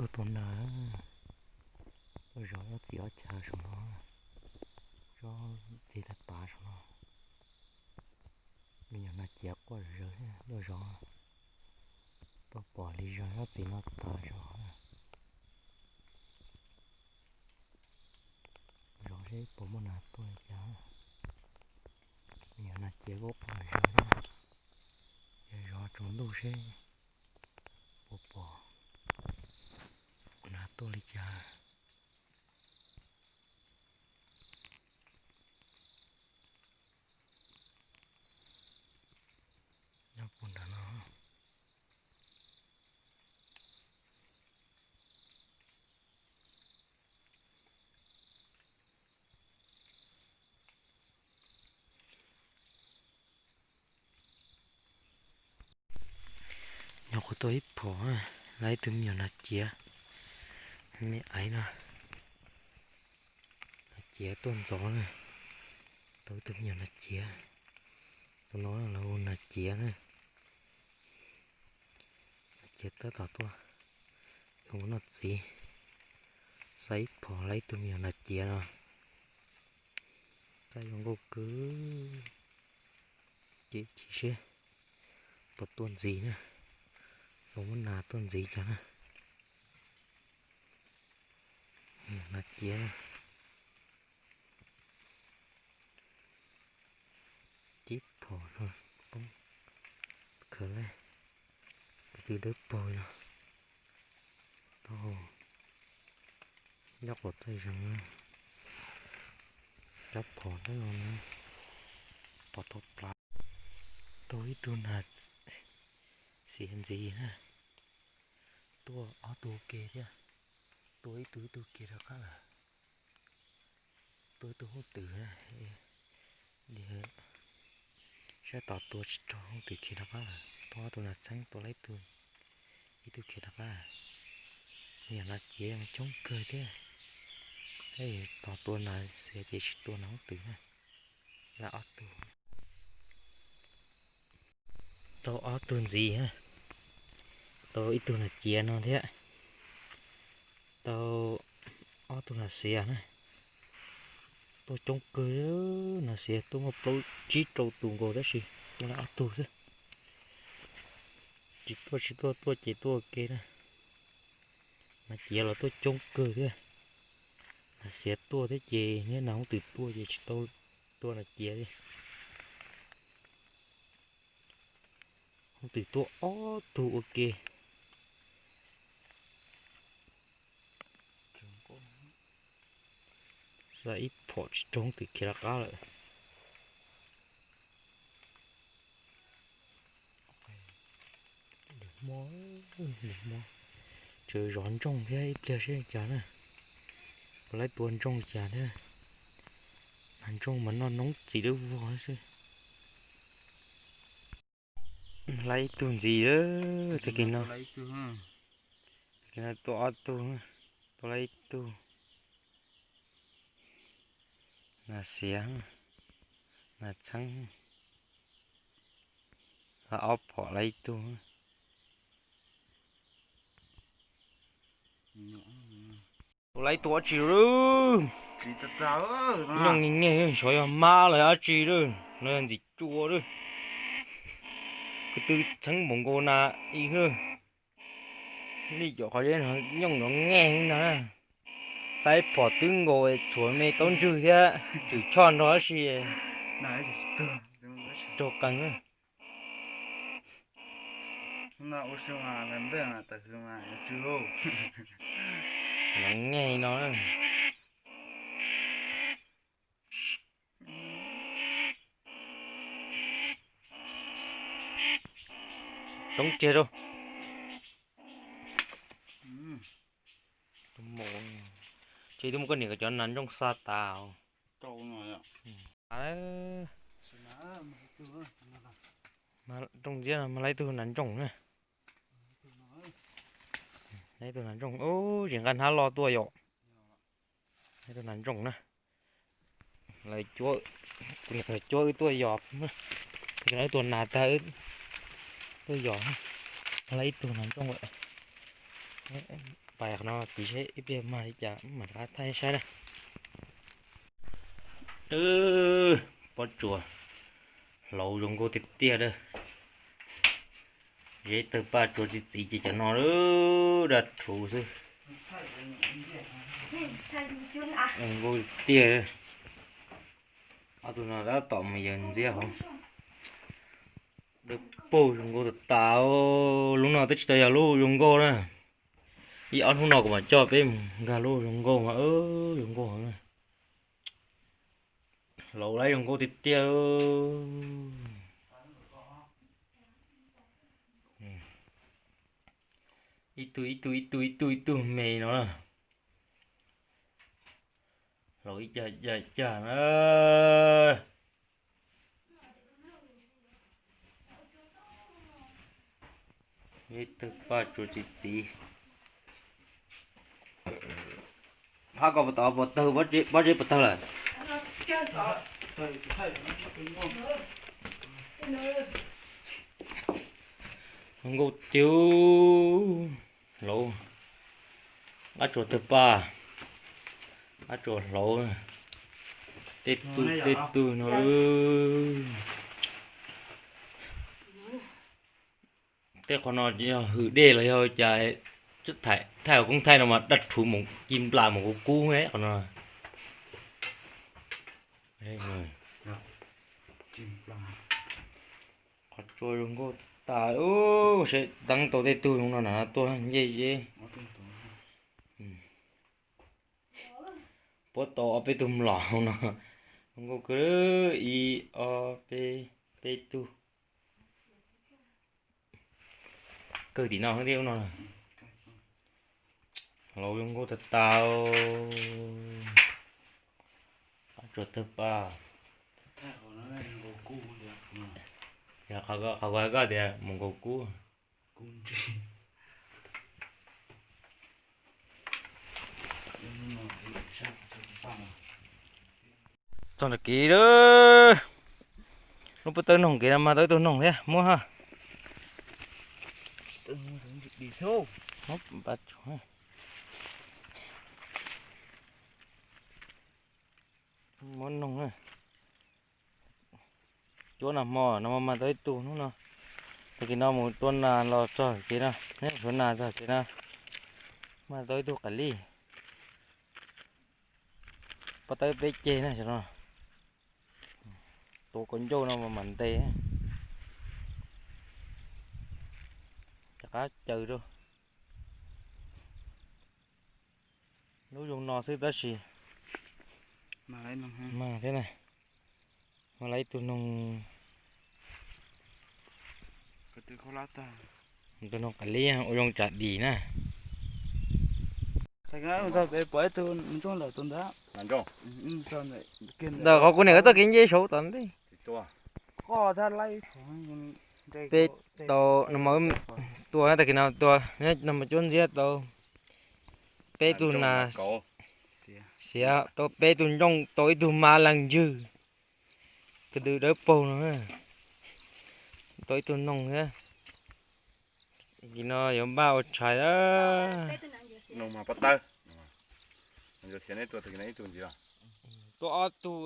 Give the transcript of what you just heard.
Tuaj tua nas, tuaj zov ob txiv ob chav saum no, zov txiv tag tav saum no. Me nyuam nas ciav quaj zom zaws tuaj zov, tuaj pom li zog ob txiv no tas zog. Zov seb puas muaj nas tuaj li cas. Me nyuam nas ciav kuj quaj zom zaws, ces zov tsaus ntuj seb puas pom nas tuaj li cas. Nyob puag nram no. Nyuam qhuav tua ib phom, lawv ib tug me nyuam nas ciav, me aiv no, nas ciav tuaj ntxov na, tau ib tug me nyuam nas ciav, tus no lawv hu nas ciav na. Nas ciav tab tom tuaj, ua noj txiv, xa ib phom lawv ib tug me nyuam nas ciav no, tab zoo nkauj kawg. Ces chim seb puas tuaj ntxiv na, puas muaj nas tuaj ntxiv cas na. Nas ciav na, cib phom no poob khaws lawm, tus twg dawb paug no, taub hau nyob quav txaij zeeg, cab phom tab no pom tau plav. Tau ib tug nas xiav ntxiv na, tuaj ob tug ke thiab, tuaj ib tug ib tug ke rov qab lawm. Tuaj ib tug hoob twm, sab tom tua tsis raug hoob twm khiav rov qab lawm. Tuaj ob tug nas txheeb tua lawm ib tug, ib tug khiav rov qab. Me nyuam nas ciav coob kawg thiab, tab tom tua nas xiav ces tsis tua nas hoob twm na. Lawm ob tug. Tau ob tug ntxiv, tau ib tug nas ciav no thiab, tau ob tug nas xiav na. Tuaj coob kawg, nas xiav tuaj muaj plaub tsib rau tus nkaus tab sis tuaj lawm ob tug xwb. Tsis tuaj tsis tuaj, tuaj ces tuaj ua ke na. Nas ciav los tuaj coob kawg thiab. Nas xiav tuaj thiab ces niaj nas hoob twm tuaj ces tsis tau tua nas ciav li. Hoob twm tuaj ob tug ua ke. Xa ib phom tsis raug hoob twm khiav rov qab lawm. Hmo, hmo, tseem zov ntsooj thiab ib pliag seb cas na. Puas laib tua ntsooj cas thiab. Nas ntsooj mas noj noob txiv dawb vog xwb. Laib ib tug ntxiv, tag kis no, tag kis no tua ob tug, tua laib ib tug. Nas xiav, nas txheeb, ob phom laib ib tug. Tua laib ib tug dab tsi lawm. Nyooj nge, xyov yog mab los dab tsi lawm, no yog ntxim cua lawm. Kuv twb txheeb npaum nkaus nas ib lawm. Li cov qhov zeb no nyooj nrov nge no. Xa ib phom twb nkaus tshuav me taub ntswg thiab, twm choj nrog dab tsi. Raug qees. Nrov nge no. Toob kiag rau. Ces twb muab koj niam cov nas ntsooj xa tas. Rooj ntxiab no mas laib tug nas ntsooj na. Laib tug nas ntsooj, tsis nqa hnab loj tuaj yom. Laib tug nas ntsooj na. Lawv cuab, kuv niam lawv cuab wb tuaj yos, lawv tua nas tag wb tuaj yos. Laib ib tug nas ntsooj lawm. Pais qhov no tiv seb ib pliag mag li cas mam rov qab thaij saib na. Pob tsuas hlauv zoo nkauj tiag tiag a. Zeb tawg paj tsuas txiv txiv ces cov no daj rhuv xwb. Zoo nkauj tiag. Ob tug no tab tom mus yawg ntxiab hauv. Dawb paug zoo nkauj tas tas. Lub no twb tsis tau yog lub zoo nkauj na. Ib ob hnub no kuv mam coj peb mus nkag lub zoo nkauj mas zoo nkauj heev. Hlauv lawm zoo nkauj tiag tiag. Ib tug ib tug ib tug ib tug ib tug me no na. Hlauv ib cag ib cag ib cag na. Ib tug paj tsuas txiv txiv. Phab ko puas tau, puas tawg, pob zeb puas tawg lawm? Nkauj tiag. Hlauv, qab tsuas tawg paj, qab tsuas hlauv, tej tug tej tug no. Tej qhov no yog hwm dej los yog cas, thaij hauv koob thaij no mas daj rhuv mus ci nplas mus kuv kub qhov no. Qhov tsua zoo nkauj tas, seb teeb tau tej tug zoo no na tuaj ncej zeb. Puab tau ob peb tug mlom no, zoo nkauj kawg, ib ob peb, peb tug. Kawg tim no thiab ub no. Hlauv zoo nkauj tag tag. Qab tsuas tawg paj. Yog qhov ko tias mus nkaus kub. Txog nram kev lawm. Lub pob tawb noog kev no mas tau ib tug noog thiab muab ha. Muab noog na. Cuab nag hmo no mas tau ib tug hnub no. Tag kis no mus tua nas los txog kev no, neb suav nas txog kev no, mas tau ib tug qas lij. Pob tawb peb ceg na, no. Tua kaus ncauj no mas mam ntes. Rov qab caws rau. Lub zoo no xwb tab sis mag thiab na. Mag lawm ib tug noog, tus noog qas lij ua zoo tsam dim na. Ntawm qhov kuv niam txoj kev nce saud tom ntej. Peb tau, tua tag kis no tua, no mas cuab ntxiab tau peb tug nas xiav, tau peb tug ncooj, tau ib tug mab leej ywg, ko tw dawb paug no, tau ib tug noog thiab. Kis no yuav npaj ua tshais lawm. Tua ob tug.